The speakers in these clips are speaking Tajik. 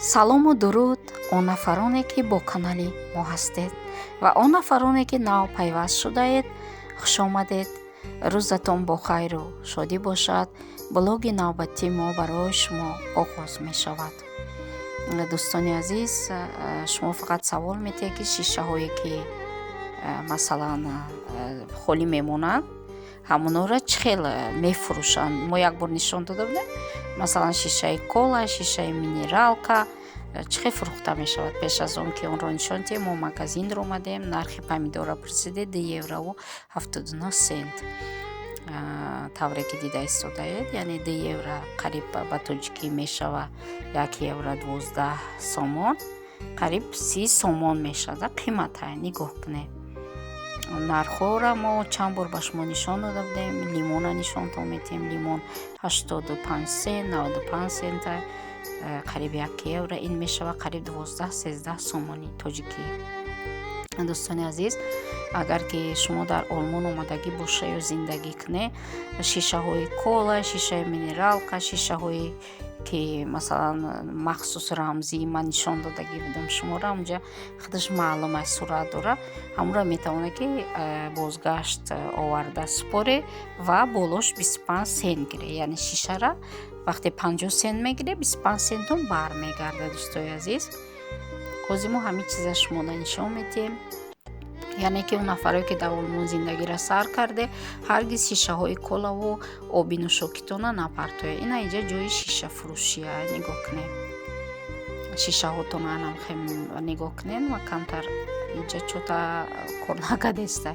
Салому дуруд он нафароне, ки бо канали мо ҳастед, ва он нафароне, ки нав пайваст шудаед, хушомадед. Рӯзатон бо хайру шодӣ бошад. Блоги навбатии мо барои шумо оғоз мешавад. Дӯстони азиз, шумо фақат савол медиҳед, ки шишаҳое, ки масалан холӣ мемонанд, ҳамонҳоро чӣ хел мефурӯшанд. Мо як бор нишон дода будем, масалан, шишаи кола, шишаи минералка чӣ хел фурӯхта мешавад. Пеш аз он ки онро нишон диҳем, мо магазинро омадем, нархи помидорро пурсидем: 2 еврову 79 сент. Тавре ки дида истодаед, яъне 2 евро қариб ба тоҷикӣ мешава 1 евро 12 сомон, қариб 30 сомон мешавад. Қимата нигоҳ кунед. Нархҳоро мо чанд бор ба шумо нишон дода будем. Лимона нишонтон медиҳем. Лимон 85 сент, 95 сента, қариб 1 евро. Ин мешавад қариб 12-13 сомони тоҷикӣ. Дӯстони азиз, агар ки шумо дар Олмон омадагӣ боша ё зиндагӣ кунед, шишаҳои кола, шишаи минералка, шишаҳое ки масалан махсус рамзӣ ман нишон додагӣ будам шуморо, онҷа худаш маълум аст, сурат дора, ҳамонро метавонед, ки бозгашт оварда супоре ва болош 25 сент гире. Яъне шишара вақте 50 сент мегире, 25 сентон бармегардад. Дӯстои азиз, ҳозир мо ҳамин чиза шумода нишон медиҳем. Яъне ки он нафарое, ки дар Олмон зиндагиро сар карде, ҳаргиз шишаҳои колаву оби нӯшокитона напартоед. Ина инҷа ҷои шишафурӯшия, нигоҳ кунед. Шишаҳотона анам нигоҳ кунед ва камтар инҷа чота кор накардеста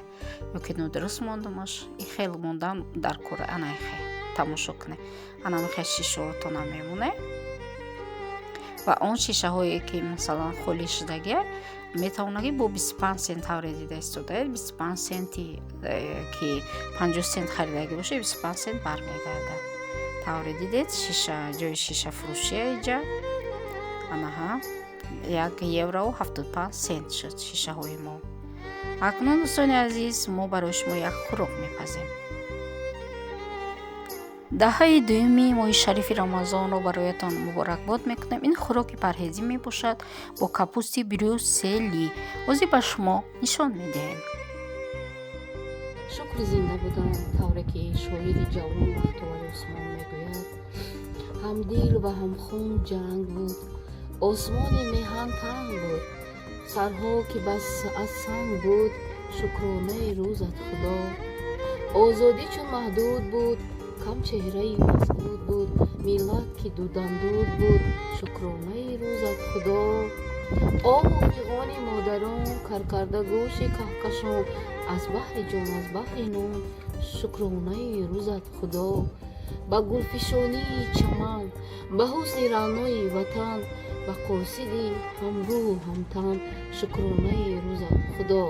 ё ки нодуруст мондумаш. И хел мондан дар кор. Ана хе тамошо кунед, анамихе шишаҳотона мемонед ва он шишаҳое, ки масалан холӣ шудагия, метавонад, ки бо 25 сент, тавре дида истодаед, 25 сенти ки 50 сент харидагӣ бошад, 25 сент бармегардад. Тавре дидед, шиша, ҷои шишафурӯшия иҷа. Анаҳа, 1 еврову 75 сент шуд шишаҳои мо. Акнун, дӯстони азиз, мо барои шумо як хӯрок мепазем. Даҳаи дуюми моҳи шарифи Рамазонро бароятон муборакбод мекунем. Ин хӯроки парҳезӣ мебошад бо капусти брюсселӣ. Ҳозир ба шумо нишон медиҳем. Шукри зинда будан, тавре ки шоири ҷавон Бахтовари Усмон мегӯяд: «Ҳам дил ва ҳам хун ҷанг буд, осмони меҳан танг буд, сарҳо ки бас аз санг буд, шукронаи рӯзат, Худо. Озодӣ чун маҳдуд буд, кам чеҳраи масъуд буд, миллат ки дудандуд буд, шукронаи рӯзат, Худо. Оҳу фиғони модарон, каркарда гӯши каҳкашон, аз баҳри ҷон, аз баҳри нон, шукронаи рӯзат, Худо. Ба гулфишонии чаман, ба ҳусни раънои ватан, ба қосиди ҳамрӯҳу ҳамтан, шукронаи рӯзат, Худо.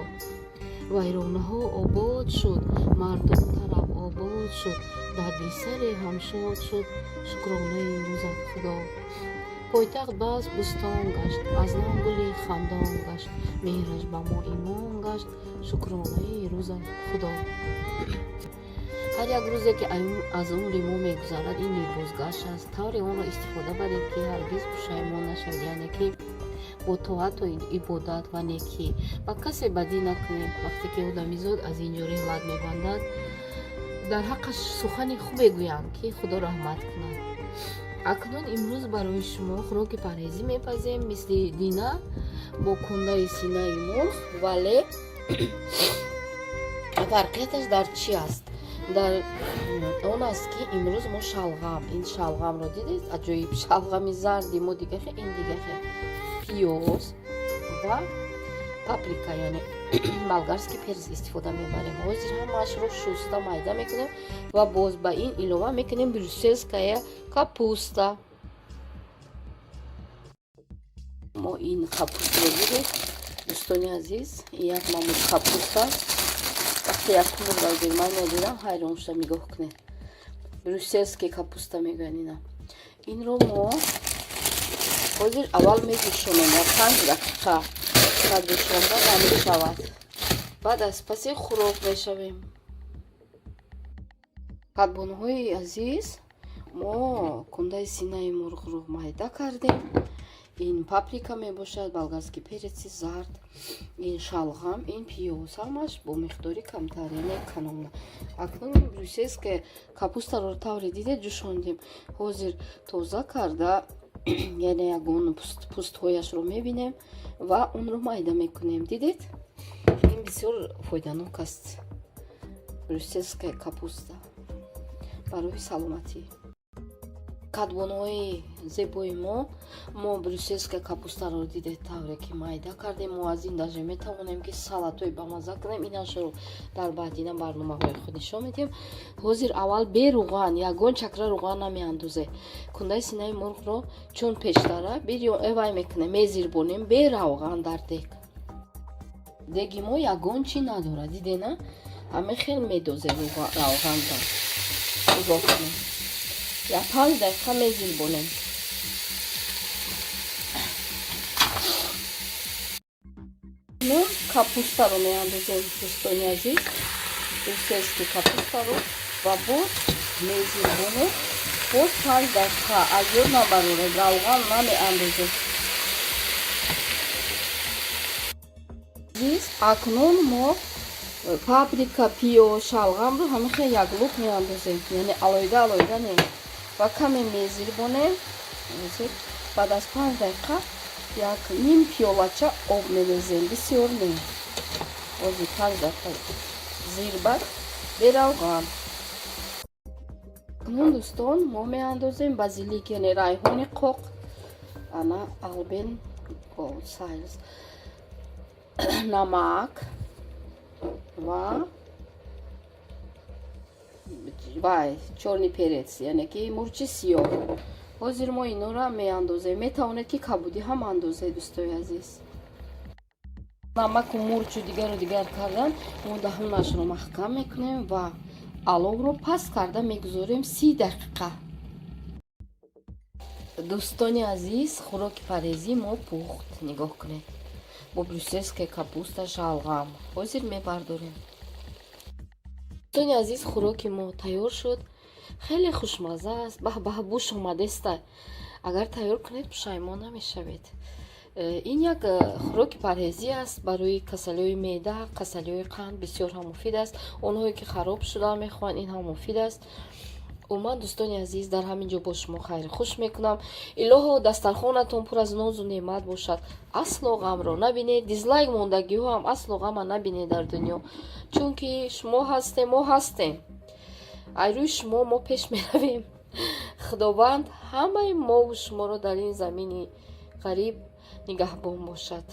Вайронаҳо обод шуд, мардум тараб обод шуд, дарди саре ҳам шод шуд, шукронаи рӯзат, Худо. Пойтахт бас бӯстон гашт, аз нав гули хандон гашт, меҳраш ба мо имон гашт, шукронаи рӯзат, Худо». Ҳар як рӯзе, ки аз умри мо мегузарад, ин бебозгашт аст. Тавре онро истифода баред, ки ҳаргиз пушаймон нашавед, яъне ки бо тоату ибодат ва некӣ, ба касе бадӣ накунед. Вақте ки одамизод аз ин ҷо реҳлат мебандад, дар ҳаққаш сухани хубе гӯянд, ки Худо раҳмат кунад. Акнун имрӯз барои шумо хӯроки парҳезӣ мепазем, мисли дина, бо кундаи синаи мурғ. Вале фарқияташ дар чӣ аст? Дар он аст, ки имрӯз мо шалғам, ин шалғамро дидед, аҷоиб, шалғами зарди мо дигахе, ин дигахе, пиёз ва паприка, яъне болгарский перец истифода мебарем. Ҳозир ҳамаашро шуста майда мекунем ва боз ба ин илова мекунем брюссельская капуста. Мо ин капустро дидед, дӯстони азиз, як намуд капуста. Вақте якум бор дар Германия дидам, ҳайрон шудам. Нигоҳ кунед, брюссельский капуста мегӯянд ина. Инро мо ҳозир аввал меҷӯшонем, як 5 дақиқа наҷӯшонда намешавад. Баъд аз паси хӯрок мешавем. Кадбонуҳои азиз, Мо кундаи синаи мурғро майда кардем. Ин паприка мебошад, болгарский перец и зард, ин шалғам, ин пиёз, ҳамаш бо миқдори камтар, яъне экономно. Акнун брюссельская капуста ро тавре дидед, ҷӯшондем. Ҳозир тоза карда, яъне ягон пӯстҳояшро мебинем ва онро майда мекунем. Дидед, ин бисёр фоиданок аст, брюссельская капуста барои саломатӣ. Кадбонҳои зебои мо, мо брюссельская капуста ро, дидед, тавре ки майда кардем. Мо аз ин даже метавонем, ки салатҳои бамазза кунем. Инашро дар баъдина барномаҳои худ нишон медиҳем. Ҳозир аввал беруған, ягон чакра руған намеандозем. Кундаи синаи мурғро чун пештара бирён эвай мекунем, мезирбонем беравған дар дег. Деги мо ягон чӣ надорад, дидена, ҳаме хел медозем равғанро. Нигоҳ кунем, як 5 дақиқа мезирбонем. Ну, капуста ро меандозем, дӯстони азиз, брюссельский капуста ро, ва боз мезирбонем. Боз 5 дақиқа, аз ёд набароред, равған намеандозем. Азиз, акнун мо паприка, пиёз, шалғамро ҳамин хел яклух меандозем, яъне алоҳида алоҳида не, ва каме мезирбонем. Баъд аз 5 дақиқа як ним пиёлача об мерезем, бисёр не. Ҳозир 5 дақиқа зирбад беравған. Акнун, дӯстон, мо меандозем базилик, яъне райҳони қоқ, ана Албен Голд, намак ва вай чёрный перец, яъне ки мурчи сиёҳ. Ҳозир мо инора меандозем. Метавонед, ки кабудӣ ҳам андозед, дӯстои азиз. Намаку мурчу дигару дигар кардан, мо даҳонашро маҳкам мекунем ва аловро паст карда мегузорем 30 дақиқа. Дӯстони азиз, хӯроки парҳезии мо пухт. Нигоҳ кунед, бо брюссельская капуста, шалғам. Ҳозир мебардорем. Дӯстони азиз, хӯроки мо тайёр шуд. Хеле хушмазза аст. Баҳ баҳ, буш омадеста. Агар тайёр кунед, пушаймон намешавед. Ин як хӯроки парҳезӣ аст. Барои касалиҳои меъда, касалиҳои қанд бисёр ҳам муфид аст. Онҳое ки хароб шуда мехоҳанд, ин ҳам муфид аст. Умуман, дӯстони азиз, дар ҳамин ҷо бо шумо хайри хуш мекунам. Илоҳо, дастархонатон пур аз нозу неъмат бошад, асло ғамро набинед, дизлайк мондагиҳо ҳам асло ғама набинед дар дунё, чунки шумо ҳастем, мо ҳастем, ай рӯи шумо мо пеш меравем. Худованд ҳамаи мову шуморо дар ин замини ғариб нигаҳбон бошад.